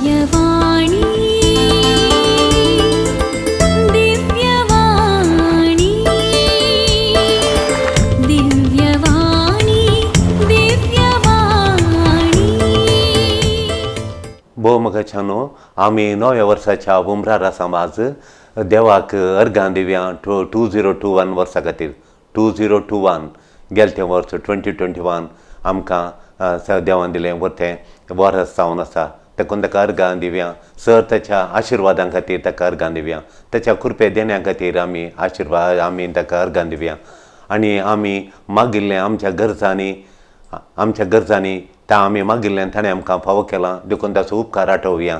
दिव्यवाणी दिव्यवाणी दिव्यवाणी दिव्यवाणी. भोव मोगाच्यानो, आमी नव्या वर्साच्या उमरार समाज देवाक अर्गां दिवया 2021 वर्सा खातीर. 2021 गेले तें वर्स 2021 आमकां देवान दिलें वरतें वर्स जावन आसा. तेकून ताका अर्गां दिवया. सर ताच्या आशिर्वादां खातीर ताका अर्गां दिवया. ताच्या कृपे देण्या खातीर आमी आशिर्वाद आमी ताका अर्गां दिवया. आनी आमी मागिल्लें आमच्या गरजांनी, आमच्या गरजांनी ता आमी मागिल्लें ताणें आमकां फावो केलां. देखून ताचो उपकार आठोवया,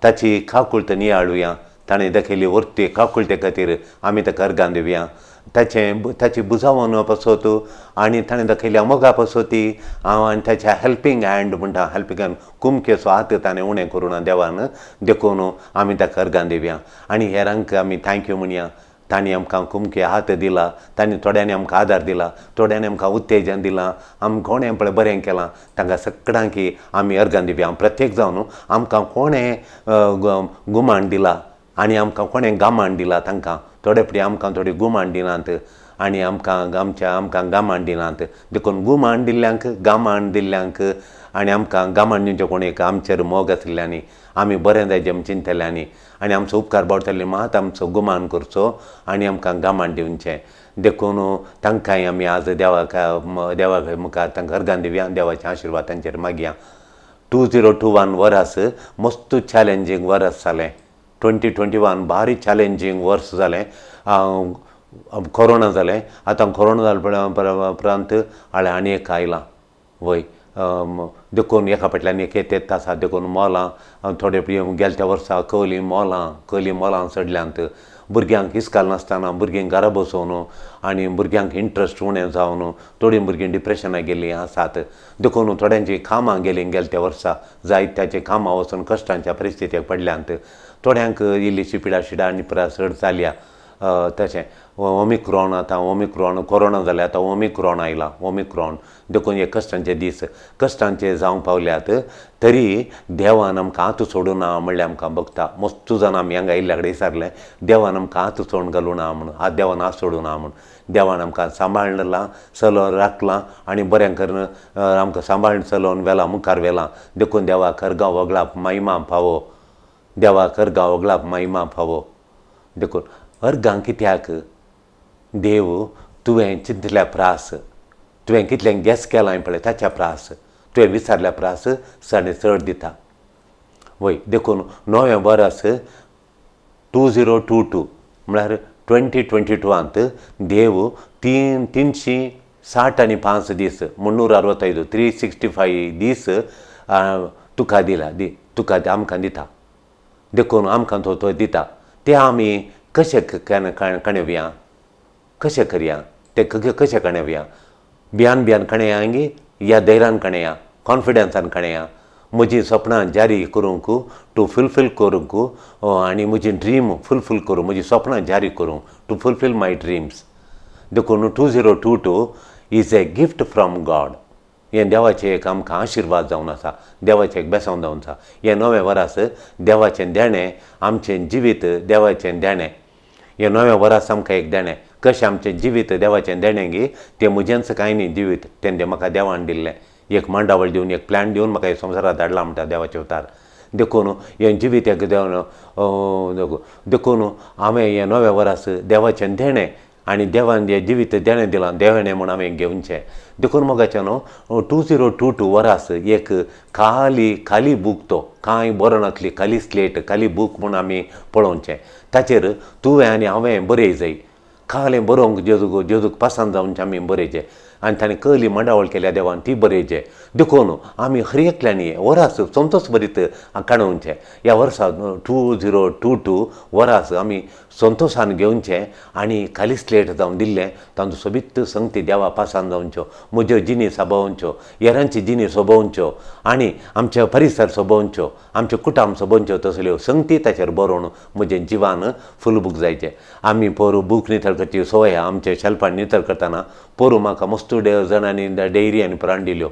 ताची काकुळट नियाळुया. ताणें दाखयल्ली वर्ती काकुळटे खातीर आमी ताका अर्गां दिवया. ताचें ताची बुजावन पासत आनी ताणें दाखयल्या मोगा पासत हांव आनी ताच्या हेल्पींग हँड म्हणटा, हेल्पींग हँड कुमकेचो हात ताणें उणें करूं ना देवान. देखून आमी ताका अर्गां दिवया आनी हेरांक आमी thank you म्हणया. तांणी आमकां कुमके हात दिला, तांणी थोड्यांनी आमकां आदार दिला, थोड्यांनी आमकां उत्तेजन दिलां, आमकां कोणें पळय बरें केलां तांकां सगळ्यांकी आमी अर्गां दिवया. प्रत्येक जावन आमकां कोणें गुमाण दिला आनी आमकां कोणें गामाण दिला तांकां थोडे फावटी आमकां थोडी गुमाण दिनात आनी आमकां आमच्या आमकां गामाण दिनात. देखून गुमाण दिल्ल्यांक, गामाण दिल्ल्यांक आनी आमकां गामाण दिवचें कोणेक आमचेर मोग आशिल्ल्यांनी, आमी बरें जाय जें चिंतल्यांनी आनी आमचो उपकार बावटले मात आमचो गुमान करचो आनी आमकां गामाण दिवचें. देखून तांकांय आमी आज देवाक देवा मुखार तांकां अर्गां दिवया, देवाचे आशिर्वाद तांचेर मागया. 2021 वर्स मस्त चॅलेंजींग वर्स जालें. 2021 भारी चॅलेंजींग वर्स जालें. कोरोना जालें. आतां कोरोना जाले उपरांत हाळें आनी एक आयलां वय. देखून एका फाटल्यान एक येत आसा. देखून मोलां थोडे गेल्या त्या वर्सा कवली मोलां, कवली मोलां चडल्यांत. भुरग्यांक इस्काल नासतना भुरगीं घरा बसोवन आनी भुरग्यांक इंट्रस्ट उणें जावन थोडीं भुरगीं डिप्रेशनाक गेल्लीं आसात. देखून थोड्यांचीं कामां गेलीं गेल्या त्या वर्सा, जायत्याचीं कामां वचून कश्टांच्या परिस्थितीक पडल्यांत. थोड्यांक इल्लीशी पिडा शिडा आनी पिडा चड जाल्या. तशें ओमिक्रॉन, आतां ओमिक्रॉन कोरोना जालें, आतां ओमिक्रॉन आयला, ओमिक्रॉन. देखून हे कश्टांचे दीस कश्टांचे जावंक पावल्यात. तरी देवान आमकां हात सोडूं ना म्हणल्यार आमकां भोगता. मस्त जाणां आमी हांगा आयिल्ल्या कडेन विचारलें, देवान आमकां हात सोडून घालूं ना म्हूण, हात देवान हात सोडूं ना म्हूण. देवान आमकां सांबाळलां, चलोवन राखलां आनी बरें करून आमकां सांबाळून चलोवन व्हेलां, मुखार व्हेलां. देखून देवाक अर्गां वगळाप महिमा फावो, देवाक अर्गां वगळाप महिमा फावो. देखून अर्गां कित्याक देव तुवें चिंतल्या प्रास, तुवें कितलें गॅस केलां पळय ताच्या प्रास, तुवें विचारल्या प्रास ताणें चड दिता वय. देखून नवें वर्स 2022 म्हळ्यार 2022 देव 365 दीस, 365, 365 दीस तुका दिला, तुका आमकां दिता. देखून आमकां तो तो दिता ते आमी कशें कणेवया, कशें करया, ते कशें कणेवया, बियान बियान कणया या धैर्यान कणया, कॉन्फिडन्सान कणया. म्हजीं सपनां जारी करूंक, टू फुलफील करूंक आनी म्हजी ड्रीम फुलफील करूंक, म्हजीं सपनां जारी करूंक, टू फुलफील माय ड्रिम्स. देखून 2022 is a gift from God. हें देवाचें एक आमकां आशिर्वाद जावन आसा, देवाचें एक बेसांव जावन आसा. हें नवें वर्स देवाचें देणें, आमचें जिवीत देवाचें देणें. हें नवें वर्स आमकां एक देणें. कशें आमचें जिवीत देवाचें देणें गी, तें म्हजेंच कांय न्ही जिवीत, तें म्हाका देवान दिल्लें. एक मांडावळ दिवन, एक प्लॅन दिवन म्हाका हे संवसारांत धाडलां म्हणटा देवाचें अवतार. देखून हें जिवीत एक देवान, देखून हांवें हें नवें वर्स देवाचें देणें आनी देवान जें जिवीत देणें दिलां, देणें म्हूण हांवें घेवचें. देखून मोगाचें न्हू 2022 वर्स एक खाली खाली बूक, तो कांय बरो नासली खाली स्लेट, खाली बूक म्हूण आमी पळोवचें. ताचेर तुवें आनी हांवें बरय जाय. खालें बरोवंक जेजूक, जेजूक पसंत जावचें आमी बरयचें आनी ताणें कहली मांडावळ केल्या देवान ती बरयचें. देखून आमी हर एकल्यांनी वर्स संतोश भरीत काडोवचें. ह्या वर्सा 2022 वर्स आमी संतोशान घेवचें आनी खाली स्लेट जावन दिल्लें तांचो सोबीत संगती देवा पासान जावच्यो, म्हज्यो जिणी सोबोवच्यो, हेरांची जिणी सोबोवच्यो आनी आमचे परिसर सोबोवच्यो, आमचें कुटुंब सोबोवच्यो. तसल्यो संगती ताचेर बरोवन म्हजें जिवान फूल बूक जायचें. आमी पोरू बूक नितळ करची संवय आहा. आमचे शेल्फां नितळ करतना पोरू म्हाका मस्त जाणांनी डेयरी आनी प्राण दिल्यो.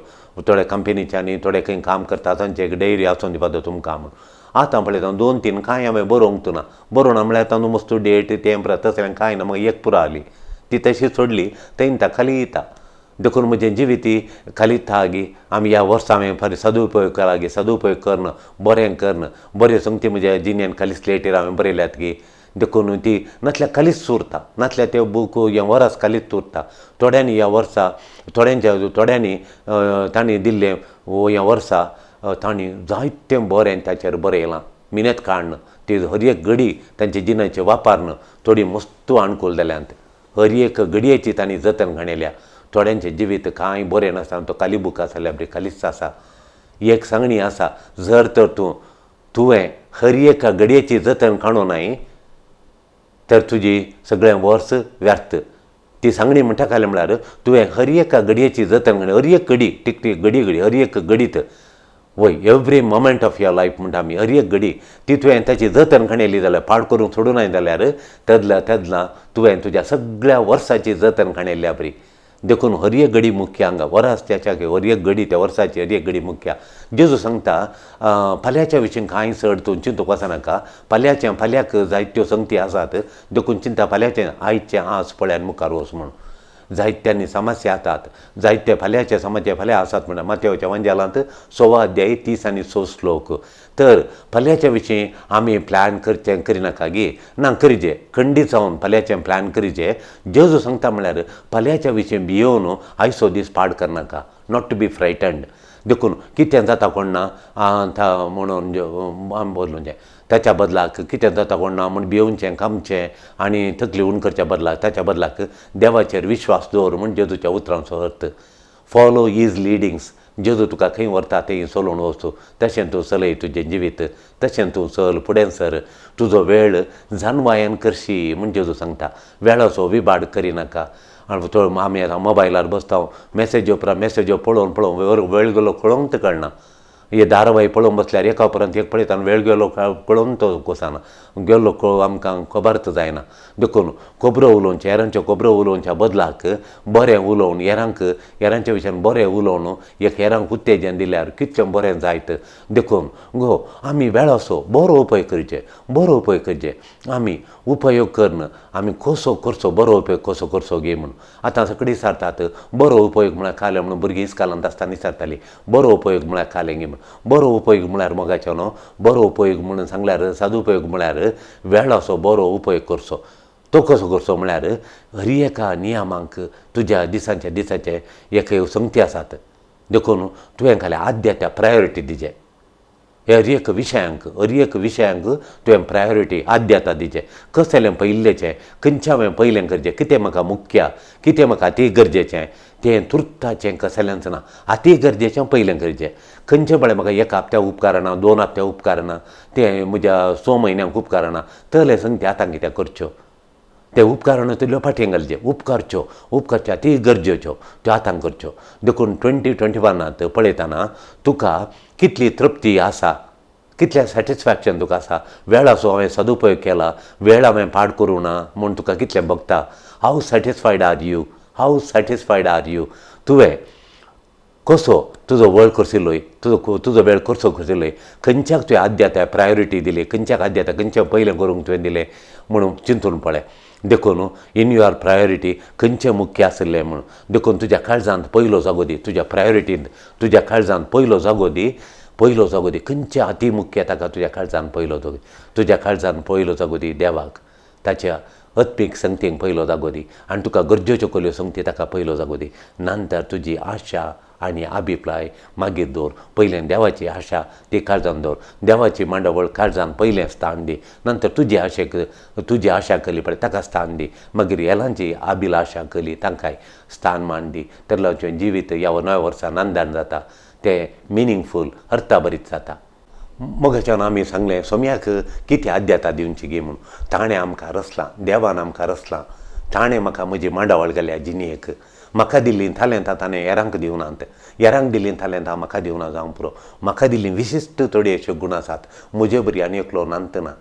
थोडे कंपनीच्यांनी, थोडे खंय काम करता तांचे एक डेयरी आसून दिवपा तुमकां म्हूण. आतां पळयता 2-3 कांय हांवें बरोवंक ना. बरोवना म्हळ्यार तांदूळ मस्त डेट तें तसलें कांय ना. म्हाका एक पुरो आली ती तशी सोडली थंय ता खाली येता. देखून म्हजें जिवीत खाली गी आमी ह्या वर्सा हांवें फाल्यां सदुपयोग केला गी, सदुपयोग करून बरें करून बरें संगती म्हज्या जिणेन खाली स्लेटीर हांवें बरयल्यात गी. देखून ती नासल्यार खालीच उरता, नासल्यार ते बूक हें वरस खालीच उरता. थोड्यांनी ह्या वर्सा थोड्यांनी तांणी दिल्लें ह्या वर्सा तांणी जायतें बरें ताचेर बरयलां, मिनत काडून ती हर एक घडी तांचे जिणेचे वापरून थोडी मस्त अणकूल जाल्यांत. हर एक घडयेची तांणी जतन घाणयल्या. थोड्यांचें जिवीत कांय बरें नासतना तो खाली बूक आसा बरी खालीच आसा. एक सांगणी आसा, जर तर तुवें हर एका घडयेची जतन काडूं नाय तर तुजी सगळें वर्स व्यर्थ. ती सांगणी म्हणटा खालें म्हळ्यार तुवें हर एका घडयेची जतन काडली, हर एक घडी टिक टिक घडी घडी हर एक घडीत वय every moment of your life म्हणटा आमी, हर एक घडी ती तुवें ताची जतन काडली जाल्यार पाड करूंक सोडूं नाय जाल्यार तेदला तेदला तुवें तुज्या सगळ्या वर्साची जतन काडलेल्या बरी. देखून हर एक घडी मुख्य हांगा वरास त्याच्या हर एक घडी त्या वर्साची हर एक घडी मुख्य. जेजू सांगता फाल्यांच्या विशीं कांय चड तूं चिंतूंक वचनाका, फाल्यांचें फाल्यांक जायत्यो संगती आसात, देखून चिंता फाल्यांचें आयचें आज पळय आनी मुखार वच म्हूण. जायत्यांनी समस्या आसात, जायते फाल्यांचे समस्या फाल्यां आसात म्हणटा मातेवच्या वंजालांत 6 अध्याय 30 आनी 6 श्लोक. तर फाल्यांच्या विशीं आमी प्लॅन करचें करिनाका गी ना करिजे, खंडीत जावन फाल्यांचें प्लॅन करिजे. जेजू सांगता म्हळ्यार फाल्यांच्या विशीं भियोवन आयचो दीस पाड करनाका, not to be फ्रायटंड. देखून कितें जाता कोण ना म्हणून आमी बदलून ताच्या बदलाक कितें जाता कोण ना म्हूण भियोवचें कामचें आनी तकली उण करच्या बदलाक ताच्या बदलाक देवाचेर विश्वास दवर म्हूण जेजूच्या उतरांचो अर्थ. फॉलो his लिडिंग्स, जेजू तुका खंय व्हरता थंय चलोवन वचूं, तशें तूं चलय तुजें जिवीत, तशें तूं चल फुडें सर, तुजो वेळ जानवायन करशी म्हूण जेजू सांगता. वेळाचो विबाड करिनाका. आनी थोडो आमी आतां मोबायलार बसता, मॅसेजी उपरांत मॅसेज्यो पळोवन पळोवन वेळ गेलो कळोवंक कळना. हे धारावाही पळोवंक बसल्यार एका उपरांत एक पळयता वेळ गेलो कळोवन तो कोसाना गेलो कळ आमकां खबरच जायना. देखून खबरो उलोवचें, हेरांच्यो खबरो उलोवच्या बदलाक बरें उलोवन हेरांक हेरांच्या विशयान बरें उलोवन एक हेरांक उत्तेजन दिल्यार कितलें बरें जायत. देखून गो आमी वेळाचो बरो उपयोग करचे, बरो उपयोग करचे. आमी उपयोग करून आमी कसो करचो बरो उपयोग कसो करचो गे म्हूण आतां सगळीं विचारतात. बरो उपयोग म्हळ्यार खालें म्हणून भुरगीं इस्कालांत आसतना विचारतालीं बरो उपयोग म्हळ्यार खालें गे म्हूण. बरो उपयोग म्हळ्यार मोगाचो न्हू, बरो उपयोग म्हणून सांगल्यार सदुपयोग म्हळ्यार वेळाचो बरो उपयोग करचो. तो कसो करचो म्हळ्यार हर एका नियमांक तुज्या दिसांच्या दिसाचे एक संगती आसात. देखून तुवें खाल्या आद्यता प्रायोरिटी दिजे हर एक विशयांक, हर एक विशयांक तुवें प्रायोरिटी आद्यता दिचे. कसलें पयिल्लेचें खंयचें हांवें पयलें करचें, कितें म्हाका मुख्य, कितें म्हाका अती गरजेचें, तें तुर्ताचें कसलेंच ना, अती गरजेचें पयलें करचें. खंयचें पळय म्हाका एक हप्त्या उपकारना, 2 हप्त्या उपकारना, तें म्हज्या 6 म्हयन्यांक उपकारना, तसलें संगती आतां कितें करच्यो ते उपकरण तितल्यो फाटीं घालचे, उपकारच्यो उपकारच्यो अती गरजेच्यो त्यो आतां करच्यो. देखून 2021 पळयतना तुका कितली तृप्ती आसा, कितलें सॅटिस्फॅक्शन तुका आसा, वेळाचो हांवें सदुपयोग केला, वेळ हांवें पाड करूं ना म्हूण तुका कितलें भोगता. How satisfied are you, how satisfied are you. तुवें कसो तुजो वेळ करशिल्लोय, तुजो वेळ कसो करशिल्लोय, खंयच्याक तुवें आद्यता प्रायोरिटी दिली, खंयच्याक आद्यता खंयचें पयलें करूंक तुवें दिलें म्हणून चिंतून पळय. देखून इन your priority खंयचें मुख्य आशिल्लें म्हूण. देखून तुज्या काळजांत पयलो जागो दी, तुज्या प्रायोरिटींत तुज्या काळजांत पयलो जागो दी, पयलो जागो दी खंयचें अती मुख्य ताका तुज्या काळजांत पयलो जागो दी, तुज्या काळजांत पयलो जागो दी देवाक, ताच्या आत्मीक संगतींक पयलो जागो दी आनी तुका गरजेच्यो कसल्यो संगती ताका पयलो जागो दी. नंतर तुजी आशा आनी अभिप्राय मागीर दवर. पयलें देवाची आशा ती काळजान दवर, देवाची मांडावळ काळजान पयलें स्थान दी, नंतर तुजी आशेक तुजी आशा केली पळय ताका स्थान दी, मागीर हेलांची अभिलाशा केली तांकांय स्थान मान दी. तर तुजें जिवीत ह्या नव्या वर्सा आनंदान जाता, तें मिनींगफूल अर्थाभरीत जाता. मोगाच्यान आमी सांगलें सोम्याक कितें आद्यता दिवची गी म्हूण. ताणें आमकां रचलां, देवान आमकां रचलां, ताणें म्हाका म्हजी मांडावळ घाल्या जिणेक, म्हाका दिल्लीं तालेंतां ताणें हेरांक दिवनात, हेरांक दिल्लीं तालेंतां म्हाका दिवना जावंक पुरो. म्हाका दिल्लीं विशिश्ट थोडे अशे गूण आसात, म्हजे बरी आनी एकलो नांतना,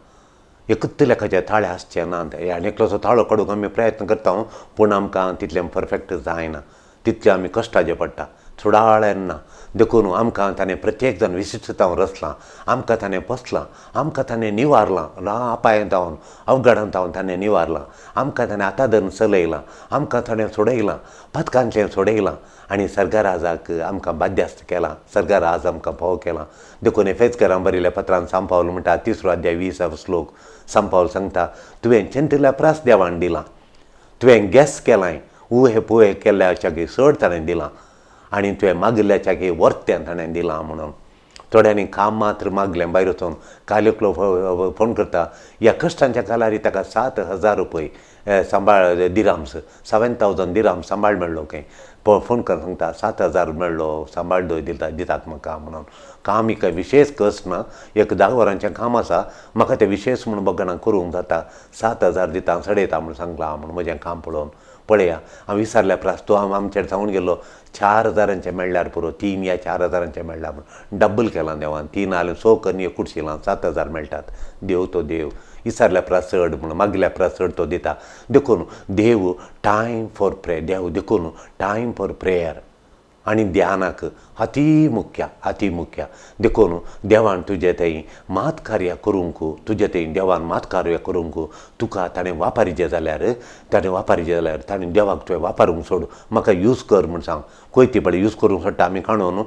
एकूच लेखाचे ताळे आसचे नात. आनी एकलोचो ताळो काडूंक आमी प्रयत्न करता पूण आमकां तितलें परफेक्ट जायना, तितलें आमी कश्टाचें पडटा. सुडाळें ना. देखून आमकां ताणें प्रत्येक जाण विशिश्टतावन रचलां, आमकां ताणें पोसलां, आमकां ताणें निवारलां, अपायांत जावन अवघडांत जावन ताणें निवारलां, आमकां ताणें आतां धरून चलयलां, आमकां ताणें सोडयलां, पथकांचें सोडयलां आनी सर्गराजाक आमकां बाध्यस्त केलां, सर्गराज आमकां फावो केलां. देखून एफेजकारां बरयल्या पत्रान सांत पावल म्हणटा, 3 अध्याय 20 श्लोक सांत पावल सांगता, तुवें चिंतिल्ल्या प्रास देवान दिलां, तुवें गॅस केलां, उहे पुहे केल्ल्याच्याकी चड ताणें दिलां आनी तुवें मागिल्ल्याच्याकी वर्तें ताणें दिलां म्हणून. थोड्यांनी काम मात्र मागलें भायर वचून, काल एकलो फोन करता, ह्या कश्टांच्या कालारी ताका 7,000 रुपये सांबाळ दिराम्स, 7,000 दिराम सांबाळ मेळ्ळो खंय. फोन करून सांगता 7,000 मेळ्ळो, सांबाळ दिता दितात म्हाका म्हणून. काम एक विशेष कश्ट ना, एक 10 वरांचें काम आसा, म्हाका तें विशेष म्हूण बगना करूंक जाता, 7,000 दिता चडयता म्हूण सांगलां म्हणून म्हजें काम पळोवन. पळया हांव विचारल्या प्रास तो हांव आमचेर सांगून गेल्लो 4,000 मेळ्ळ्यार पुरो, 3 या 4,000 मेळ्ळ्यार म्हणून. डब्बल केलां देवान, 3 आलें 100 करून एक कुडशिलां 7,000 मेळटात. देव तो देव, विचारल्या प्रास चड म्हणून, मागल्या प्रास चड तो दिता. देखून देव टायम फॉर प्रेयर, देव देखून टायम फॉर प्रेयर आनी ध्यानाक अती मुख्य, अती मुख्य. देखून देवान तुजे थंय मात कार्य करूंक, तुजे थंय देवान मात कार्य करूंक तुका ताणें वापरिचें जाल्यार, ताणें वापरिचें जाल्यार ताणें देवाक तुवें वापरूंक सोड, म्हाका यूज कर म्हूण सांग. कोयती पळय यूज करूंक सोडटा आमी काणून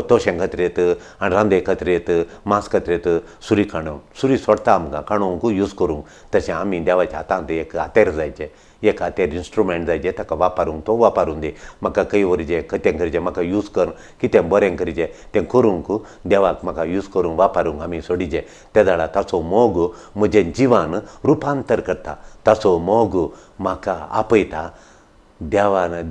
तोशें खातीर आनी रांदे खातीर, मांस खातीर सुरी काणून, सुरी सोडटा आमकां काणूंक यूज करूंक. तशें आमी देवाच्या हातांत एक हातेर जायचें, एक हातेर इन्स्ट्रुमेंट जायचें, ताका वापरूंक तो वापरून दी, म्हाका खंय व्हरचें, कितें करचें, म्हाका यूज कर, कितें बरें करचें तें करूंक देवाक म्हाका यूज करूंक वापरूंक आमी सोडिचें. ते जाल्यार ताचो मोग म्हजें जिवान रुपांतर करता, ताचो मोग म्हाका आपयता, देवान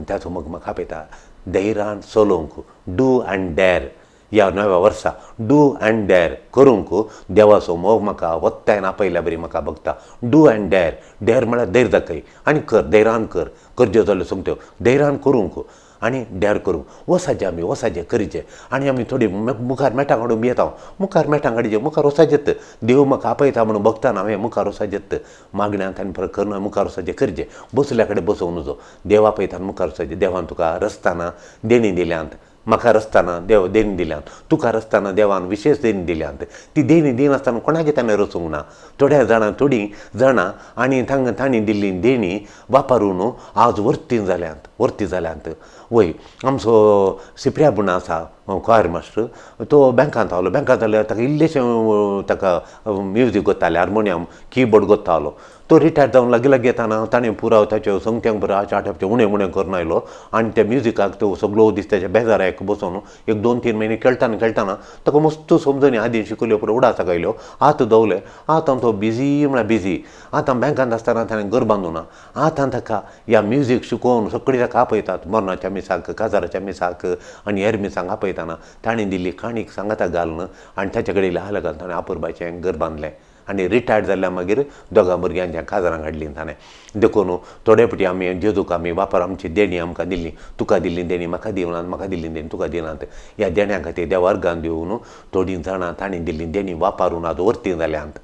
ताचो मोग म्हाका आपयता धैर्यान चलोवंक. Do and dare, ह्या नव्या वर्सा do and dare करूंक देवाचो मोग म्हाका वत्तायन आपयल्या बरी म्हाका बगता. Do and dare, dare म्हळ्यार धैर्य दाखय आनी कर, धैर्यान कर, करच्यो जाल्यो सोमत्यो धैर्यान करूंक आनी डॅर करूंक. वसाचें आमी वसाचें करचें आनी आमी थोडी मुखार मेटां काडून भियेता, मुखार मेटां काडचें, मुखार वसाचेत, देव म्हाका आपयता म्हणून बगतना हांवें मुखार वसाचेत, मागण्यांत आनी परत करून मुखार वसाचें करचें. बसल्या कडेन बसोवं नजो, देव आपयता मुखार वसाचें. देवान तुका रस्ताना देणी दिल्यांत, म्हाका रस्ताना देव देणी दिल्यांत, तुका रस्ताना देवान विशेष देणी दिल्यांत. ती देणी दिनासतना कोणाचें ताणें रचूंक ना. थोड्या जाणां थोडीं जाणां आनी तांकां तांणी दिल्ली देणी वापरून आज वर्ती जाल्यांत, वर्ती जाल्यांत. वय आमचो सिप्रिया म्हूण आसा क्वायर मास्टर, तो बँकांत आसलो. बँकांत जाल्यार ताका इल्लेशें ताका म्युजीक गोत्तालें, हार्मोनियम किबोर्ड गोत्तालो. तो रिटायर जावन लागीं लागीं येताना ताणें पुराव ताच्यो संगत्यांक बरो आठ उणें उणें करून आयलो आनी त्या म्युजिकाक तो सगळो दीस ताच्या बेजाराक बसोवन एक 2-3 म्हयने खेळटाना खेळटाना ताका मस्त समजून आदीं शिकयल्यो पुरो उडासाक आयल्यो. आतां दवले, आतां तो बिजी म्हळ्यार बिजी. आतां बँकांत आसतना ताणें घर बांदूना, आतां ताका ह्या म्युजीक शिकोवन सगळीं ताका आपयतात, मरणाच्या मिसाक, काजाराच्या मिसाक आनी हेर मिसांक आपयतना ताणें दिल्ली काणीक सांगाता घालून आनी ताचे कडेन आहा घालून ताणें आपुरबायचें घर बांदलें आनी रिटायर्ड जाल्ल्या मागीर दोगां भुरग्यांच्या काजरां काडलीं ताणें. देखून थोडे फावटी आमी जेजूक आमी वापर आमची देणी आमकां दिल्ली, तुका दिल्ली देणी म्हाका दिवनात, म्हाका दिल्ली देणी तुका दिनात, ह्या देण्यां खातीर देवा वर्गान दिवन थोडीं जाणां तांणी दिल्ली देणी वापरून आज वर्ती जाल्यांत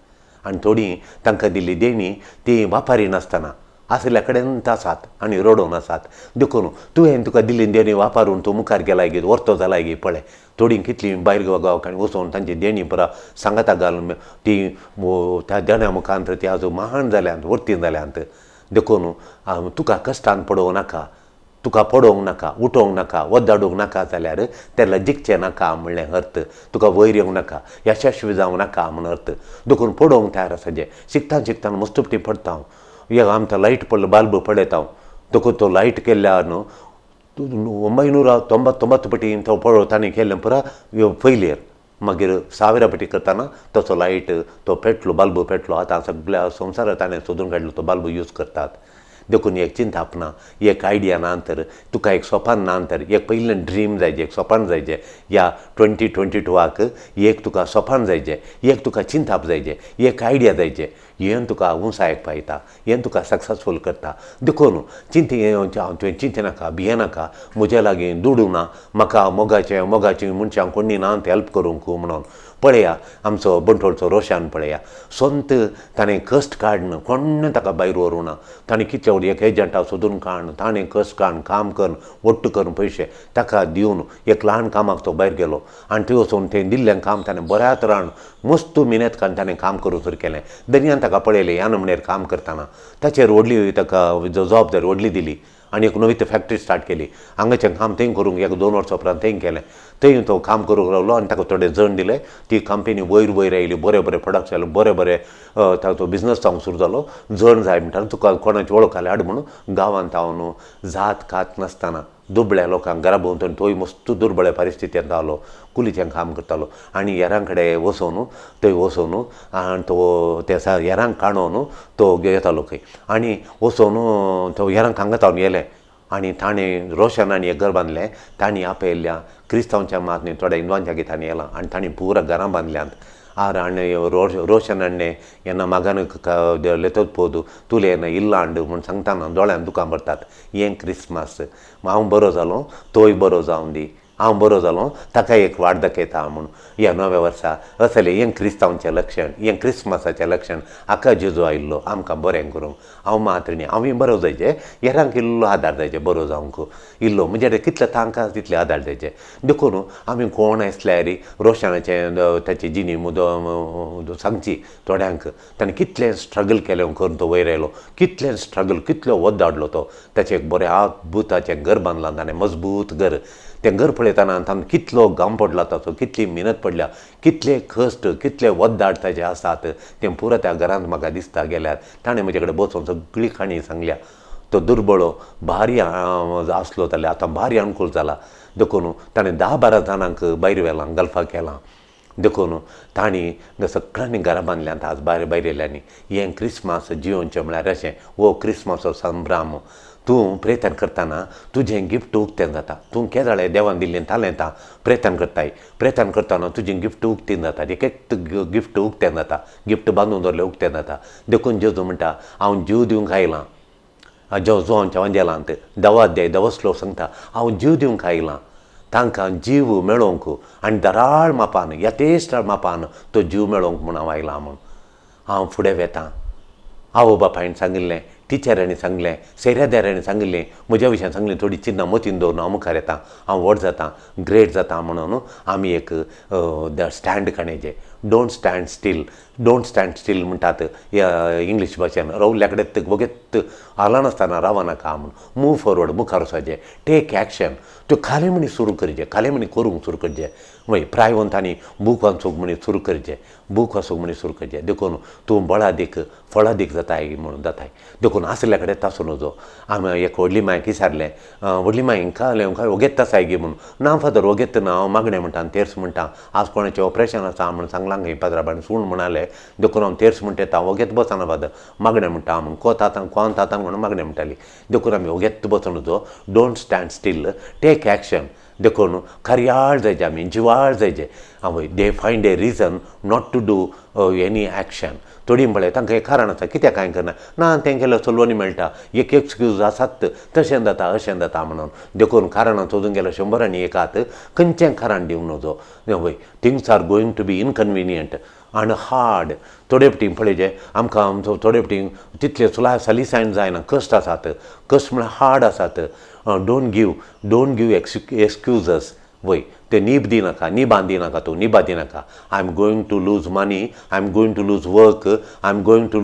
आनी थोडीं तांकां दिल्ली देणी ती वापरिनासतना आशिल्ल्या कडेन आसात आनी रडोवन आसात. देखून तुवें तुका दिल्ली देणी वापरून तूं मुखार गेलाय गी, वर्तो जालाय गी, पळय थोडीं कितलीं भायर गांवकांनी वचून तांची देणी पुरा सांगाता घालून ती त्या देण्या मुखांत ती आज महान जाल्यांत, वर्ती जाल्यांत. देखून तुका कश्टान पडोवं नाका, तुका पडोवंक नाका, उठोवंक नाका, वद्दाडूंक नाका जाल्यार तेला जिखचें नाका म्हणलें अर्थ, तुका वयर येवंक नाका, यशस्वी जावं नाका म्हण अर्थ. देखून पडोवंक तयार आसा जें शिकता शिकतना मस्त पटी पडटा हांव, एक आमकां लायट पडलो बाल्ब पळयता हांव, देखून तो लायट केल्ल्या न्हू 999 पटी तो पळोव ताणें केल्लें पुरा फेलियर. मागीर 1000 पटी करतना तसो लायट तो पेटलो, बाल्ब पेटलो. आतां सगळ्या संवसारांत ताणें सोदून काडलो तो बाल्ब यूज करतात. देखून एक चिंताप ना, एक आयडिया ना तर तुका एक सोपान ना तर एक पयलें ड्रीम जायचें, एक सोपान जायचें. ह्या 2022 एक तुका सोपान जायचें, एक तुका चिंताप जायचें, एक आयडिया जायचें, हें तुका उंचायेक पायता, हें तुका सक्सेसफूल करता. देखून चिंती तुवें चिंती नाका, भियेनाका, म्हज्या लागीं दुडू ना, म्हाका मोगाचें मोगाचीं मनशां कोणी ना हेल्प करूंक म्हणून. पळया आमचो बंटोळचो रोशन पळया, सोंत ताणें कश्ट काडून कोण्ण ताका भायर व्हरूं ना. ताणें कितले व्हड एक एजंटा सोदून काडून ताणें कश्ट काडून काम करून वट्ट करून पयशे ताका दिवन एक ल्हान कामाक तो भायर गेलो आनी थंय वचून थंय दिल्लें काम ताणें बऱ्या तरान मस्त मिनेत काडून ताणें काम करूंक सुरू केलें. दर्यान ताका पळयलें ह्या नमनेर काम करतना, ताचेर व्हडली ताका जबाबदारी व्हडली दिली आनी एक नवी फॅक्टरी स्टार्ट केली. हांगाचें काम थंय करूंक एक 2 वर्सां उपरांत थंय केलें. थंय तो काम करूंक रावलो आनी ताका थोडे जण दिले. ती कंपनी वयर वयर आयली, बरे बरे प्रोडक्ट्स आयले, बरे बरे ताचो बिजनस जावंक सुरू जालो. जण जाय म्हणटा तुका कोणाची वळख आसल्यार हाड म्हणून गांवांत हांव जात कात नासतना दुबळ्या लोकांक घरा भोंवतणी तोय मस्त दुर्बळ्या परिस्थितींत रावलो, कुलीचें काम करतालो आनी हेरां कडेन वचोन थंय वचोन आनी तो त्या हेरांक काणोन तो येतालो खंय आनी वचोन तो हेरांक हांगा तावन येले आनी ताणें रोशन आनी एक घर बांदलें. तांणी आपयल्ल्या क्रिस्तांवच्या मात न्ही थोड्या हिंदवांच्या गितांनी येलां आनी तांणी पुरा घरां बांदल्यांत. आर आनी रोशन अण्णे येन्ना मागान लेतोच पोदू तुले येन्ना इल्ला हांड म्हूण सांगतना दोळ्यान दुकां भरतात. हें क्रिसमस. हांव बरो जालो तोय बरो जावं दी, हांव बरो जालो ताका एक वाट दाखयता म्हूण ह्या नव्या वर्सा असलें हें क्रिस्तांवचें लक्षण, हें क्रिसमसाचें लक्षण. हाका जेजू आयिल्लो आमकां बरें करूंक. हांव मात्र न्ही, हांवूय बरो जायचें, हेरांक इल्लो आदार जायचें, बरो जावंक इल्लो म्हणजे कितले तांकां आसा तितले आदार जायचे. देखून आमी कोण आसल्यार रोशनाचें ताची जिणी मुदो सांगची थोड्यांक, ताणें कितलें स्ट्रगल केलें करून तो वयर आयलो, कितलें स्ट्रगल, कितलो वद धाडलो तो. ताचें एक बरें अद्भुताचें घर बांदलां ताणें, मजबूत घर. तें घर पळयतना तांकां कितलो घाम पडला ताचो, कितली मेहनत पडल्या, कितले कश्ट, कितले वद्दाड ताचे आसात तें पुरो त्या घरांत म्हाका दिसता गेल्यार. ताणें म्हजे कडेन बसून सगळी काणी सांगल्या. तो दुर्बळो भारी आसलो जाल्यार आतां भारी अनुकूल जाला. देखून ताणें 10-12 जाणांक भायर व्हेलां, गल्फाक केलां. देखून तांणी सगळ्यांनी घरां बांदल्यांत आज भायर भायर येयल्यांनी. हें क्रिसमस जियोवचें म्हळ्यार अशें हो क्रिसमसाचो संभ्राम. तूं प्रयत्न करतना तुजें गिफ्ट उक्तें जाता. तूं केदळे देवान दिल्लीं तालेंतां प्रयत्न करताय, प्रयत्न करतना तुजें गिफ्ट उक्तें जाता, एक एक गिफ्ट उक्तें जाता, गिफ्ट बांदून दवरलें उक्तें जाता. देखून जेजू म्हणटा हांव जीव दिवंक आयलां. जोवांच्या वांजेलांत 10 अध्याय 10 श्लोक सांगता हांव जीव दिवंक आयलां तांकां जीव मेळोवंक आनी दराळ मापान यथेश्ट मापान तो जीव मेळोवंक म्हूण हांव आयलां म्हूण. हांव फुडें वेतां. आवय बापायन सांगिल्लें, टिचरांनी सांगलें, सेर्यादारांनी सांगिल्लें, म्हज्या विशयान सांगलें, थोडी चिन्नां मतीन दवरून हांव मुखार येता, हांव व्हड जाता, ग्रेट जाता म्हणून आमी एक स्टँड काडचें. Don't stand still, don't stand still म्हणटात इंग्लीश भाशेन. रावल्या कडेन वगेत हालनासतना रावनाका म्हूण. मूव फॉरवर्ड, मुखार वचपाचें, टेक एक्शन. त्यो खाले म्हणी सुरू करचें, खाले म्हणी करूंक सुरू करचें. मागीर प्रायवंतांनी बूक वाचूंक म्हणी सुरू करचें, बूक वाचूंक म्हणी सुरू करचें. देखून तूं बळादीक फळादीक जाताय म्हणून जाताय. देखून आसल्या कडेन तासूं नजो. आमी एक व्हडली मायक विचारलें, व्हडली माय हिंका काय वगेत आसाय गी म्हणून. ना फादर वगेत ना, हांव मागणें म्हणटा आनी तेर्स म्हणटा. आज कोणाचें ऑपरेशन आसा म्हूण सांगलां खंय पाद्राबान सूण म्हणाले, देखून हांव तेर्स म्हणटा येता, वगेत बसना फादर, मागणें म्हणटा म्हूण. को तातान कोण तातान म्हणून मागणें म्हणटाली. देखून आमी वगेत बसूं नजो. Don't stand still, take action. देखून कार्याळ जायचें, आमी जिवाळ जायचें. आवय they find a reason not to do any action. थोडीं पळय तांकां एक कारण आसा कित्याक कांय करना, ना तें केल्यार चलोवनी मेळटा, एक एक्सक्यूज आसात, तशें जाता अशें जाता म्हणून. देखून कारणां सोदून गेल्यार 100 आनी 1 आत, खंयचें कारण दिवंक नजो. वय things are going to be inconvenient आनी हार्ड. थोडे फावटी पळय आमकां थोडे फावटी तितले सुला सलिसायन जायना, कश्ट आसात, कश्ट म्हळ्यार हार्ड आसात. Don't give excuses. वय ते नीब दिनाका, निबां दिनाका, तूं निबां दिनाका. I am going to lose money, I am going to lose work, I am going to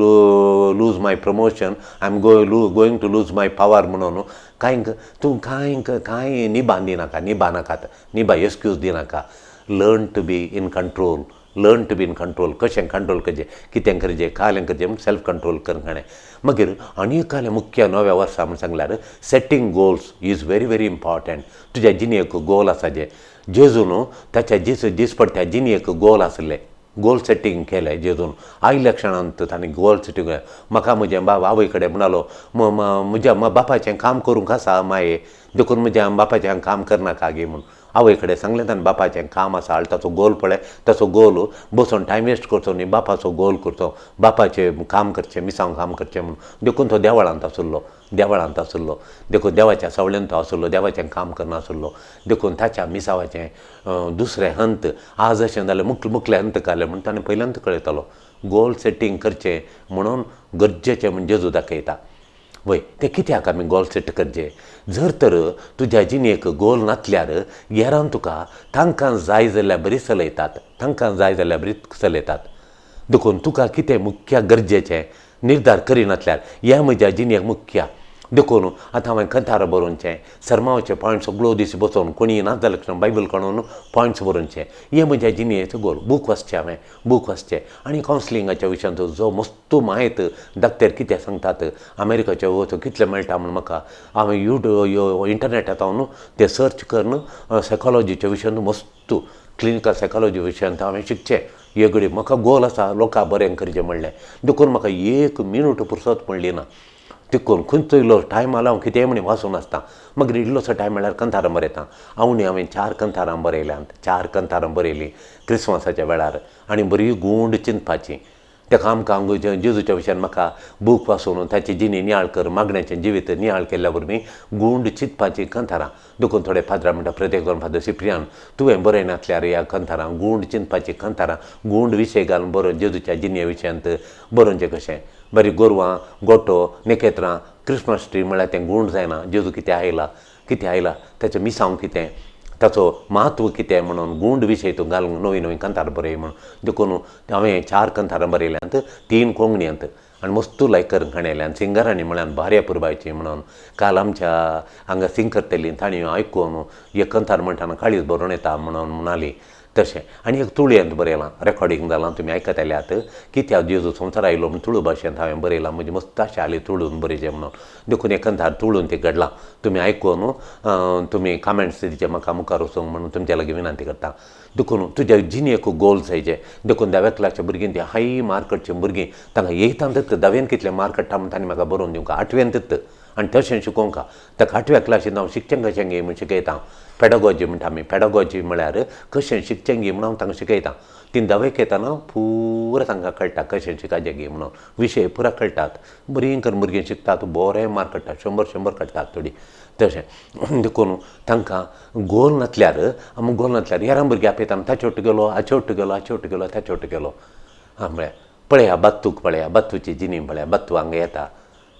lose my promotion, I am going to lose my power म्हणून कांय तूं कांय कांय निबां दिनाका, निबां नाकात, निबां excuse दिनाका. Learn to be in control, learn to be in control. कशें control करचें, कितें करचें, कालें करचें म्हूण सेल्फ कंट्रोल करूंक कळ्ळें. मागीर आनी एक कालें मुख्य नव्या वर्सा म्हूण सांगल्यार setting goals is very very important. तुज्या जिणेक गोल आसा जें जेजून ताच्या दीस दिसपडट्या जिणेक गोल आसलें, गोल सेटींग केलें जेजून. आयल्या क्षणांत ताणें गोल सेटींग केलें. म्हाका म्हज्या बाब आवय कडेन म्हणालो म्हज्या बापाचें काम करूंक आसा माये, देखून म्हज्या बापाचें काम करनाका गे म्हूण. आवय कडेन सांगलें ताणें बापाचें काम आसा हाड ताचो गोल पळय, ताचो गोल बसून टायम वेस्ट करचो न्ही, बापाचो गोल करचो, बापाचें काम करचें, मिसांव काम करचें म्हणून. देखून तो देवळांत आशिल्लो, देवळांत आशिल्लो. देखून देवाच्या सावळेन तो आशिल्लो, देवाचें काम करनाशिल्लो. देखून ताच्या मिसावाचें दुसरें हंत आज अशें जालें, मुखलें हंत काडलें म्हूण ताणें पयलें कळयतालो. गोल सेटींग करचें म्हणून गरजेचें म्हूण जेजू दाखयता. वय तें कित्याक आमी गोल सेट करचें? जर तर तुज्या जिणेक गोल नासल्यार हेरान तुका तांकां जाय जाल्यार बरी चलयतात, तांकां जाय जाल्यार बरी चलयतात. देखून तुका कितें मुख्य गरजेचें निर्धार करिनासल्यार ह्या म्हज्या जिणेक मुख्य. देखून आतां हांवें कंतार बरोवचें, सरमावाचे पॉयंट्स सगळो दीस बसोवन कोणी ना जाल्यार बायबल काडून पॉयंट्स बरोवचें, हें म्हज्या जिणेचो गोल. बूक वाचचें हांवें, बूक वाचचें आनी कावन्सिलिंगाच्या विशयांत जो मस्तू म्हायत डॉक्टर कितें सांगतात, अमेरिकाचे वचो कितलें मेळटा म्हूण म्हाका हांवें युट्यूब इंटरनेटांत हांव तें सर्च करून सायकोलॉजीच्या विशयांत मस्तू क्लिनिकल सायकोलॉजी विशयांत हांवें शिकचें. हे घडी म्हाका गोल आसा लोकां बरें करचें म्हणलें, देखून म्हाका एक मिनट पुरसत म्हणली ना. देखून खंयचो इल्लो टायम आलो हांव कितेंय म्हण वाचून आसता. मागीर इल्लोसो टायम म्हळ्यार कंतारां बरयता. हांव हांवें 4 कंतारां बरयल्यांत, 4 कंतारां बरयलीं क्रिसमसाच्या वेळार आनी बरी गूंड चिंतपाची. ताका आमकां जेजूच्या विशयान म्हाका बूक वाचून ताची जिणी नियाळ कर, मागण्याचें जिवीत नियाळ केल्ल्या वरवीं गूंड चिंतपाची कंतारां. देखून थोडे फादरां म्हणटा, प्रत्येक जाण फादर सिप्रियान तुवें बरयनासल्यार ह्या कंतारां गूंड चिंतपाची कंतारां, गूंड विशय घालून बरोवन जेजूच्या जिणे विशयांत बरोवचें कशें. बरी गोरवां, गोटो, नखेत्रां, क्रिसमस ट्री म्हळ्यार तें गूंड जायना. जेजू कितें आयला, कितें आयला, ताचें मिसांव कितें, ताचो म्हत्व कितें म्हणून गूंड विशय तूं घालून नवी नवी कंतार बरय म्हणून. देखून हांवें 4 कंतारां बरयल्यांत, 3 कोंकणींत आनी मस्तू लायक करून काणयल्यान सिंगरांनी म्हळ्यार भार्या पुरबायची म्हणून. काल आमच्या हांगा सिंग करतली तांणी आयकून एक कंतार म्हणटाना काळीज बरोवन येता म्हणून म्हणाली तशें. आनी एक तुळयेंत बरयलां, रेकॉर्डिंग जालां, तुमी आयकतल्यात. कित्याक जेजू संवसार आयलो म्हूण तुळू भाशेंत हांवें बरयलां, म्हजी मस्त आशा आली तुळून बरयचें म्हणून. देखून एक कंतार तुळून तें घडलां. तुमी आयकून तुमी कमेंट्स दिवचे म्हाका मुखार वचूंक म्हणून तुमच्या लागीं विनंती करता. देखून तुज्या जिणेक गोल जायचे. देखून धाव्या क्लासच्या भुरगीं ती हाय मार्क काडची भुरगीं तांकां एयथांत धावेन कितले मार्क काडटा म्हूण तांणी म्हाका बरोवन दिवंक, आठवेंत आनी तशें शिकोवंक. ताका आठव्या क्लासीन हांव शिकचें कशें गे म्हूण शिकयता. पेडागॉजी म्हणटा आमी, पेडागॉजी म्हळ्यार कशें शिकचें गे म्हणून हांव तांकां शिकयता. ती धावेक येताना पुरा तांकां कळटा कशें शिकाचें गे म्हणून, विशय पुरा कळटात. बरीं करून भुरगीं शिकतात, बरें मार्क काडटात, 100 100 काडटात थोडीं तशें. देखून तांकां गोल नासल्यार, आमी गोल नासल्यार हेरां भुरगीं आपयता, ताचे वट्ट गेलो, हाचे वट्ट गेलो, हाचे वट्ट गेलो, ताचे वट्ट गेलो. आं म्हळ्यार पळया बात्तूक, पळया बात्तूची जिणी पळया, बात्तू हांगा येता.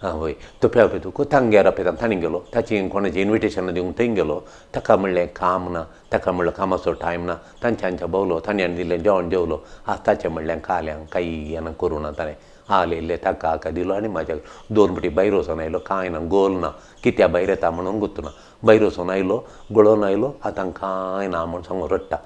आं वय तो पेवपा तांगेर आपयता, तांणी गेलो, ताची कोणाचें इन्विटेशन दिवंक थंय गेलो. ताका म्हणलें काम ना, ताका म्हणलो कामाचो टायम ना, तांच्या हांच्या भोंवलो, तांणी आनी दिलें जेवण जेवलो. आज ताचें म्हणलें काल्यां कांय येना करूं ना, ताणें आलें इल्लें ताका हाका दिलो आनी म्हाज्या 2 फावटी भायर वचोन आयलो. कांय ना, गोल ना, कित्या भायर येता म्हणून गुत्तू ना. भायर वचोन आयलो, गळोन आयलो, आतां कांय ना म्हूण सांगून रडटा.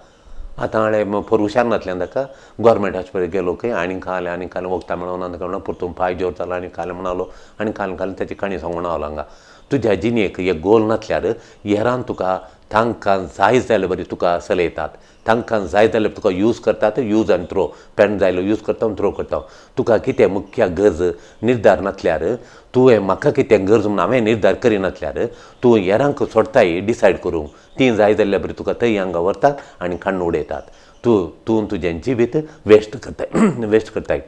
आतां हाणें पोर हुशार नासल्यान ताका गोवोरमेंट हॉस्पिटल गेलो खंय आनी खालें आनी खालें वखदां मेळोना ताका म्हणून परतून पांय जोर जालो आनी खालें म्हणालो आनी खालें खालें ताची काणी सांगून आयलो हांगा. तुज्या जिणेक एक गोल नासल्यार हेरान तुका तांकां जाय जाल्यार बरी तुका चलयतात, तांकां जाय जाल्यार तुका यूज करतात, यूज आनी थ्रो, पेन जायलो यूज करता थ्रो करता. तुका कितें मुख्य गरज निर्धार नासल्यार, तुवें म्हाका कितें गरज म्हूण हांवें निर्धार करिनासल्यार तूं हेरांक सोडटाय डिसायड करूंक, तीं जाय जाल्यार बरी तुका थंय हांगा व्हरतात आनी काडून उडयतात. तूं तूं तुजें जिवीत वेस्ट करताय, वेस्ट करताय.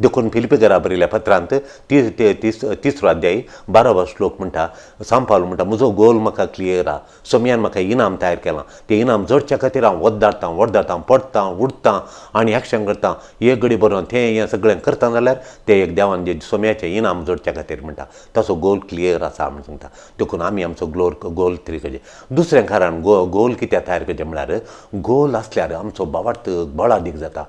देखून फिलिपी बरयल्या पत्रांत 3रो अध्याय 12वो श्लोक म्हणटा, सांपावलो म्हणटा, म्हजो गोल म्हाका क्लियर आहा, सोम्यान म्हाका इनाम तयार केलां, तें इनाम जोडच्या खातीर हांव वद्दारतां वड्डारतां, पडटां उडटां आनी एक्शन करतां. एक घडी बरोवन तें हें सगळें करता जाल्यार तें एक देवान जें सोम्याचें इनाम जोडच्या खातीर म्हणटा, ताचो गोल क्लियर आसा म्हूण सांगता. देखून आमी आमचो गोल तरी करचें. दुसरें कारण गोल कित्याक तयार करचें म्हळ्यार गोल आसल्यार आमचो भावार्थ बळादीक जाता,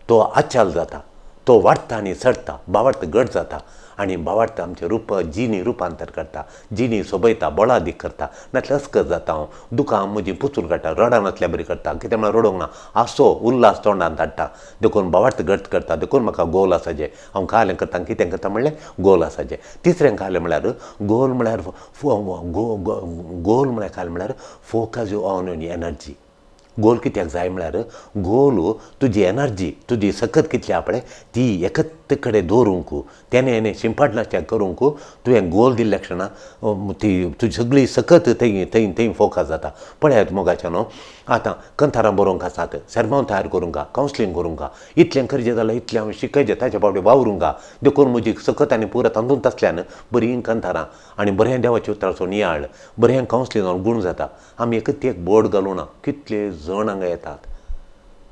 तो आचाल जाता, तो वाडटा आनी चडटा, भावार्थ घट जाता आनी भावार्थ आमचें रूप जिणी रुपांतर करता, जिणी सोबयता, बळादीक करता. नातल्यार अस्कत जाता हांव, दुकां म्हजीं पुसून काडटा, रडा नासल्या बरी करता, कितें म्हळ्यार रडोवंक ना, आसो उल्हास तोंडान धाडटा. देखून भावार्थ घट करता. देखून म्हाका गोल आसाचें, हांव कालें करता कितें करता म्हणलें गोल आसाचें. तिसरें कालें म्हळ्यार गोल म्हळ्यार गोल म्हळ्यार कालें म्हळ्यार फोकस ऑन एनर्जी. गोल कित्याक जाय म्हळ्यार गोल तुजी एनर्जी, तुजी सकत कितली आहा पळय ती एकत कडेन दवरूंक, तेणे हेणे शिंपडनासतना करूंक तुवें गोल दिल्ल्या क्षणा ती तुजी सगळी सकत थंय थंय थंय फोकस जाता. पळयात मोगाच्या न्हू, आतां कंथारां बरोवंक आसात, सेर्मांव तयार करूंक, कावन्सिलींग करूंक, इतलें करचें जाल्यार इतलें हांव शिकयचें ताच्या फावटी वावरूंक. देखून म्हजी सकत आनी पुरा तातूंत आसल्यान बरीं कंथारां आनी बरें देवाच्या उतराचो नियाळ, बरें कावन्सिलींग जावन गूण जाता. आमी एकच एक बोर्ड घालूना, कितले जण हांगा येतात,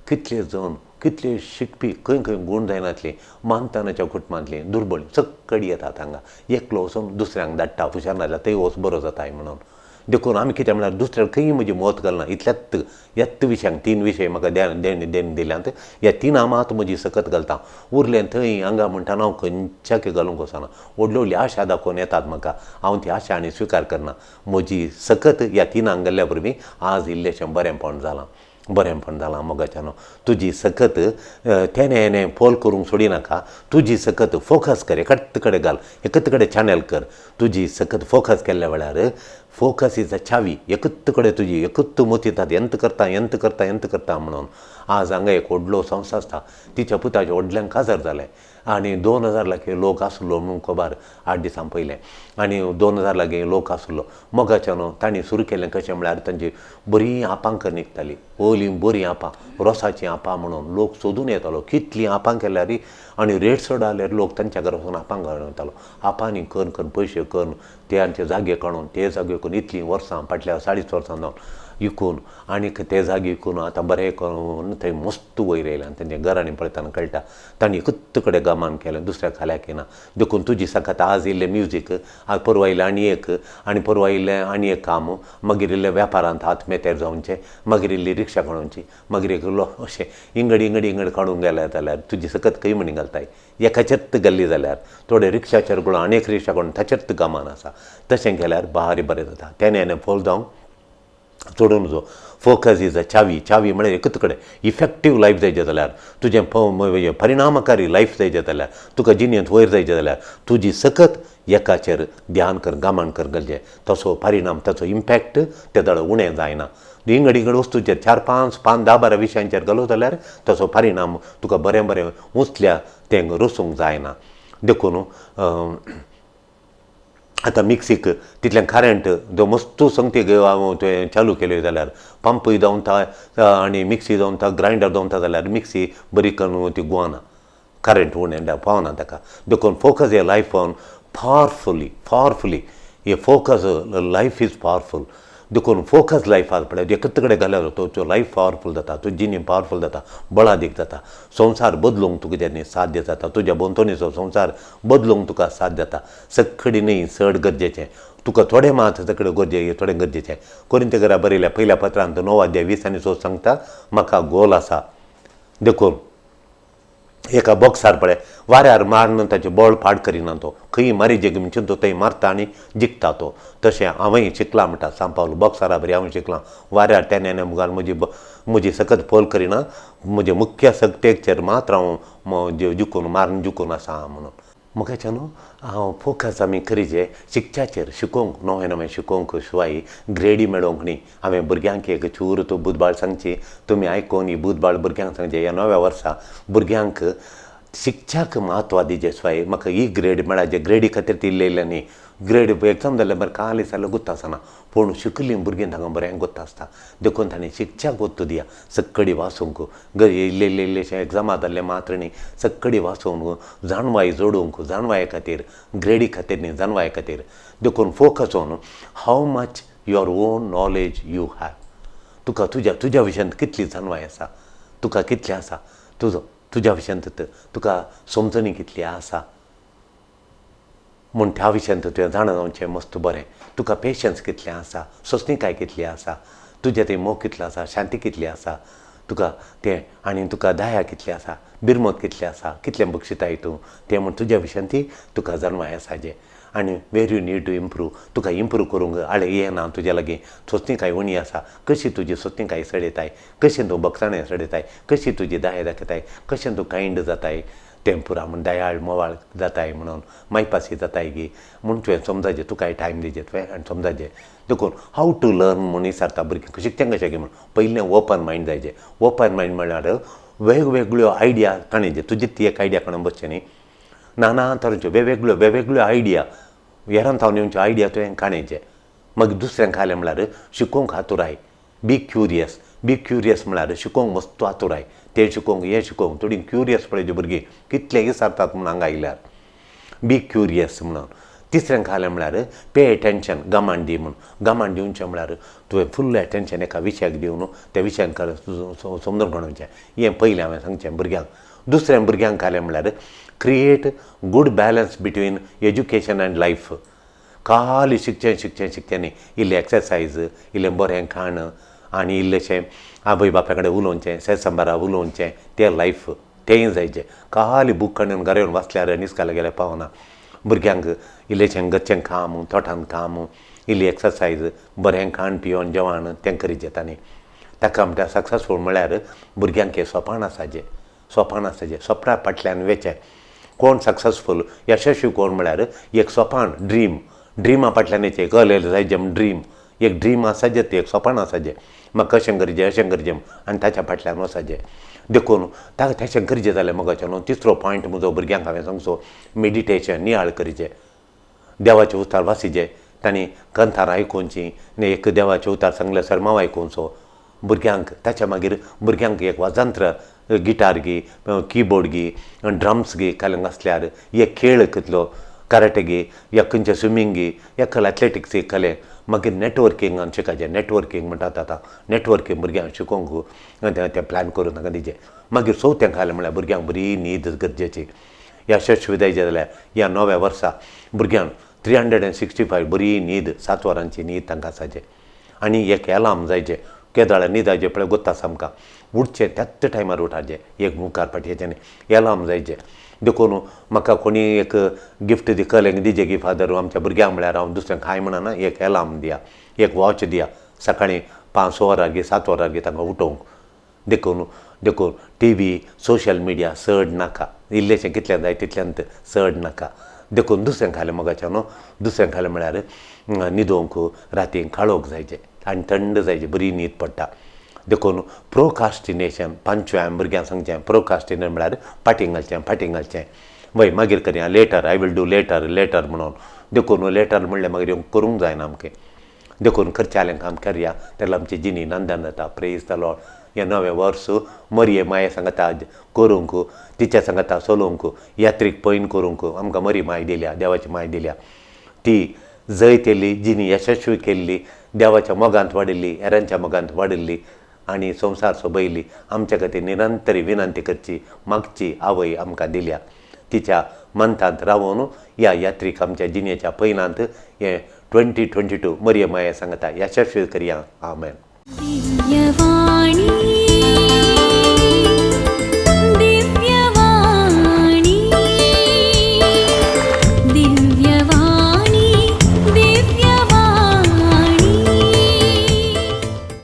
कितले जण, कितले शिकपी, खंय खंय गूण जायनातली, मानतानाच्या कुटुंबांतली दुर्बळ सक्कडी येतात हांगा. एकलो वचून दुसऱ्यांक धाडटा, हुशार नाजाल्यार थंय वच बरो जाताय म्हणून. देखून आमी कितें म्हळ्यार दुसऱ्या खंय म्हजी मत घालना. इतल्यात ह्याच विशयांक 3 विशय म्हाका देण देण दिल्यात, ह्या 3 मात म्हजी सकत घालता. उरलें थंय हांगा म्हणटा हांव खंयच्याक घालूंक वचना. व्हडली व्हडली आशा दाखोवन येतात म्हाका, हांव ती आशा आनी स्विकार करना. म्हजी सकत ह्या 3 घाल्ल्या वरवीं आज इल्लेशें बरेंपण जालां, बरेंपण जालां मोगाच्यान. तुजी सकत तेणे हेणे फोल करूंक सोडिनाका, तुजी सकत फोकस कर, एकत कडेन घाल, एकत कडेन चॅनल कर. तुजी सकत फोकस केल्ल्या वेळार फोकस is a चावी, एकत कडेन तुजी एकत मोतीतात, यंत करता यंत करता यंत करता म्हणून. आज हांगा एक व्हडलो संस्था आसता, तिच्या पुताच्या व्हडल्यांक काजार जालें आनी 2000 लागीं लोक आसलो म्हणून खबर 8 दिसां पयलें, आनी 2000 लागीं लोक आसलो. मोगाच्यान तांणी सुरू केलें कशें म्हळ्यार तांची बरीं आपां निकतालीं, ओलीं बरीं आपां, रोसाचीं आपां म्हणून लोक सोदून येतालो. कितलीं आपां केल्यार आनी रेट चड जाल्यार लोक तांच्या घरा वचून आपां घालून वतालो. आपांनी करून करून पयशे करून ते आमचे जागे काडून ते जागे करून इतलीं वर्सां फाटल्या 4.5 वर्सां जावन विकून आनीक ते जागे विकून आतां बरें करून थंय मस्त वयर येयलें. आनी तेंच्या घरांनी पळयतना कळटा तांणी एकच कडेन गमान केलें, दुसऱ्या खाल्याक येना. देखून तुजी सकत आज इल्लें म्युजीक, आज परवा इल्लें आनी एक, आनी परवा इल्लें आनी एक काम, मागीर इल्लें वेपारांत हात मेतेर जावचें, मागीर इल्ली रिक्षा काडूनची, मागीर एक इल्लो अशें इंगड इंगड इंगड काडूंक गेले जाल्यार तुजी सकत खंय म्हणी घालताय. एकाचेच गल्ली जाल्यार थोडे रिक्षाचेर गुळो आनी एक रिक्षा काडून ताचेच गमान आसा, तशें केल्यार भारी बरें जाता. तेणे हेणे फोल जावंक चडून जो फोकस is a चावी. चावी म्हळ्यार एकच कडेन इफेक्टीव लायफ जायचें जाल्यार, तुजें परिणामकारी लायफ जायचें जाल्यार, तुका जिणेंत वयर जायचें जाल्यार तुजी सकत एकाचेर ध्यान कर, गमान कर गरजें. तसो परिणाम, ताचो इम्पॅक्ट ते दळ उणें जायना. इंगड इंगड वस्तूचेर 4 5 5 10 12 विशयांचेर घालो जाल्यार ताचो परिणाम तुका बरें बरें उंचल्या तें रसूंक जायना. देखून आतां मिक्सीक तितलें करंट जो मस्तू संगती तुवें चालू केल्यो जाल्यार पंपूय जावंता आनी मिक्सी जावंता, ग्रायंडर जावंता जाल्यार मिक्सी बरी करून ती गुवाना, करंट उणें पावना ताका. देखून फोकस हे लायफ ऑन पावरफुली, पावरफुली हे फोकस लायफ is powerful. देखून फोकस लायफ आसा पळय एकच कडेन घाल्यार तुजो लायफ पावरफूल जाता, तुजी जिणी पावरफूल जाता, बळादीक जाता, संवसार बदलूंक तुका जेन्ना साध्य जाता, तुज्या भोंवतणीचो संवसार बदलूंक तुका साध्य जाता. सगळी न्ही चड गरजेचें तुका थोडें मात सगळें गरजे थोडें गरजेचें. कोरिंत घरा बरयल्या पयल्या पत्रांत 9 अध्याय 20 आनी 1 सांगता म्हाका गोल आसा. देखून एका बॉक्सार पळय वाऱ्यार मारून ताचें बळ पाड करिना, तो खंय मारी जे म्हणचे तो थंय मारता आनी जिखता तो. तशें हांवूय शिकलां म्हणटा सांपावलो बॉक्सारा बरी हांव शिकलां, वाऱ्यार तेन्ना मुखार म्हजी म्हजी सकत फोल करिना, म्हजे मुख्य सक्तेचेर मात्र हांव जिखून मारून जिखून आसा म्हणून. म्हाका न्हू हांव फोकस आमी करीजे शिकच्याचेर, शिकोवंक नवें नवें शिकोवंक शिवाय ग्रेडी मेळोवंक न्ही. हांवें भुरग्यांक एक चूर तूं बुदबाळ सांगची, तुमी आयकून ही बुदबाळ भुरग्यांक सांगचे. ह्या नव्या वर्सा भुरग्यांक शिकच्याक म्हत्व दिजे शिवाय म्हाका ही ग्रेड मेळ्ळा जे ग्रेडी खातीर ती इल्लें न्ही. ग्रेड एग्जाम जाल्यार बरें काल जाल्यार गुत्त आसना, पूण शिकलीं भुरगीं तांकां बरें गुत्त आसता. देखून तांणी शिकच्याक वत्तू दिया, सक्कडी वाचूंक इल्लें इल्लें इल्लेशें एग्जामा जाल्लें मात्र न्ही, सक्कडी वाचूंक जाणवाय जोडूंक, जाणवाये खातीर, ग्रेडी खातीर न्ही, जाणवाये खातीर. देखून focus on how much your own knowledge you have. तुका तुज्या तुज्या विशयांत कितली जाणवाय आसा, तुका कितलें आसा तुजो तुज्या विशयांत, तुका समजणी कितली आसा म्हूण त्या विशयांत तुवें जाणा जावचें मस्त बरें. तुका पेशन्स कितलें आसा, सोंसणीकाय कितली आसा, तुजें थंय मोग कितलो आसा, शांती कितली आसा तुका तें, आनी तुका दया कितली आसा, बिरमत कितली आसा, कितलें बक्षिताय तूं तें म्हूण तुज्या विशयांत ती तुका जाणवाय आसा जें. आनी where you need to improve, तुका इम्प्रूव करूंक आळे येना तुज्या लागीं, सोंसणीकाय उणी आसा, कशी तुजी सोंसणीकाय चडयताय, कशें तूं बक्षाणे चडयताय, कशी तुजी दया दाखयताय, कशें तूं कायंड जाताय, तें पुरा म्हूण दयाळ मोवाळ जाताय म्हणून मायपासी जाताय गी म्हूण तुवें समजायचें, तुकाय टायम दिवचें तुवें आनी समजायचें. देखून हाव टू लर्न म्हूण विचारता भुरगीं शिकचें कशें की म्हूण पयलें ओपन मायंड जायचें. ओपन मायंड म्हळ्यार वेगवेगळ्यो आयडिया काडचे, तुजी ती एक आयडिया काडून बसचें न्ही, ना तरेच्यो वेगवेगळ्यो वेगवेगळ्यो आयडिया हेरान थावन येवच्यो आयडिया तुवें काडचे. मागीर दुसरें खालें म्हळ्यार शिकोवंक आतुराय, बी क्युरियस. बी क्युरियस म्हळ्यार शिकोवंक मस्त आतुराय, तें शिकोवंक हें शिकोवंक थोडी क्युरियस पळय भुरगीं कितलें विचारतात म्हूण हांगा आयल्यार, बी क्युरियस म्हणून. तिसरें खालें म्हळ्यार पे एटेन्शन, गमान दी म्हूण. गमान दिवचें म्हळ्यार तुवें फुल एटेन्शन एका विशयाक दिवन त्या विशयान समजून काडूचें, हें पयलें हांवें सांगचें भुरग्यांक. दुसरें भुरग्यांक खालें म्हळ्यार create good balance between education and life. खाली शिकचें शिकचें शिकचें न्ही, इल्लें एक्सरसायज, इल्लें बरें खाण आनी इल्लेशें आवय बापाय कडेन उलोवचें, शेजसंबारा उलोवचें, तें लायफ तेंय जायचें. खाली बूक काडून घरा येवन वाचल्यार आनी इस्काला गेल्यार पावना. भुरग्यांक इल्लेशें घरचें काम, तोटान काम, इल्ली एक्सरसायज, बरें खाण पिवन जेवण तें करीत तांणी. ताका म्हणटा सक्सेसफूल म्हळ्यार भुरग्यांक हें सोपान आसाचें, सोपान आसाचें, सोपणा फाटल्यान वचचें. कोण सक्सेसफूल यशस्वी कोण म्हळ्यार एक सोपान ड्रीम, ड्रिमा फाटल्यान वचचें, कळ्ळें जायचें म्हूण ड्रीम, एक ड्रीम आसाचें, तें एक सोपान आसाचें, म्हाका कशें करचें अशें करचें आनी ताच्या फाटल्यान वचपाचें. देखून ताका तशें करचें जाल्यार मगाचें न्हू तिसरो पॉयंट म्हजो भुरग्यांक हांवें सांगचो, मेडिटेशन, नियाळ करचें, देवाचे उतार वासीचे, तांणी कंतार आयकुची, एक देवाचे उतार सांगले सरमांव आयकुचो भुरग्यांक. ताच्या मागीर भुरग्यांक एक वाजंत्र, गिटार गी, किबोर्ड गी, ड्रम्स गी काल्यां आसल्यार एक खेळ कितलो कराटे गी, या खंयचें स्विमींग गी, एकल एथलेटिक्स कलें. मागीर नेटवर्किंगान शिकाचें, नेटवर्किंग म्हणटात आतां, नेटवर्किंग भुरग्यांक शिकोवंक तें प्लॅन करून तांकां दिवचें. मागीर चवथें खालें म्हळ्यार भुरग्यांक बरी न्हीद गरजेची. यशस्वी जायचें जाल्यार ह्या नव्या वर्सा भुरग्यांक 365 बरी न्हीद, 7 वरांची न्हीद तांकां आसाचें. आनी एक एलार्म जायचें, केदोळा न्हिदाचें पळय गोत्ता आसा आमकां, उठचें त्याच टायमार उठाचें, एक मुखार फाटी न्ही, एलार्म जायचें. देखून म्हाका कोणी एक गिफ्ट दी कलेंक दिजे गी फादर आमच्या भुरग्यांक म्हळ्यार हांव दुसऱ्यांक कांय म्हणना, एक एलार्म दिया, एक वॉच दिया, सकाळीं 5 वरां गी 7 वरां गी तांकां उठोवंक. देखून देखून टी व्ही, सोशल मिडिया चड नाका, इल्लेशें कितलें जाय तितल्यांत, चड नाका. देखून दुसरें खालें मगाचें न्हू, दुसरें खालें म्हळ्यार न्हिदोवंक रातीन काळोख जायचें आनी थंड जायचें, बरी न्हीद पडटा. देखून प्रोकास्टिनेशन पांचव्या भुरग्यांक सांगचें, प्रोकास्टिनेशन म्हळ्यार फाटीं घालचें, फाटीं घालचें, वय मागीर करया, later, I will do later, later म्हणून. देखून लेटर म्हणल्यार मागीर करूंक जायना आमकें. देखून करचें काम करया, तेन्ना आमची जिणी नंदन जाता. प्रेज the Lord. हें नवें वर्स मरये माये सांगता करूंक, तिच्या सांगता चलोवंक, यात्रीक पयन करूंक आमकां मरी माय दिल्या, देवाची माय दिल्या. ती जैत येयली, जिणी यशस्वी केल्ली, देवाच्या मोगांत वाडिल्ली, हेरांच्या मोगांत वाडिल्ली आनी संवसार सोबयली. आमच्या खातीर निरंतर विनंती करची, मागची आवय आमकां दिल्या. तिच्या मंथांत रावून ह्या यात्रीक आमच्या जिणेच्या पयनांत हें 2022 मरिय माये सांगता यशस्वी करया. आमेन. दिव्यवाणी.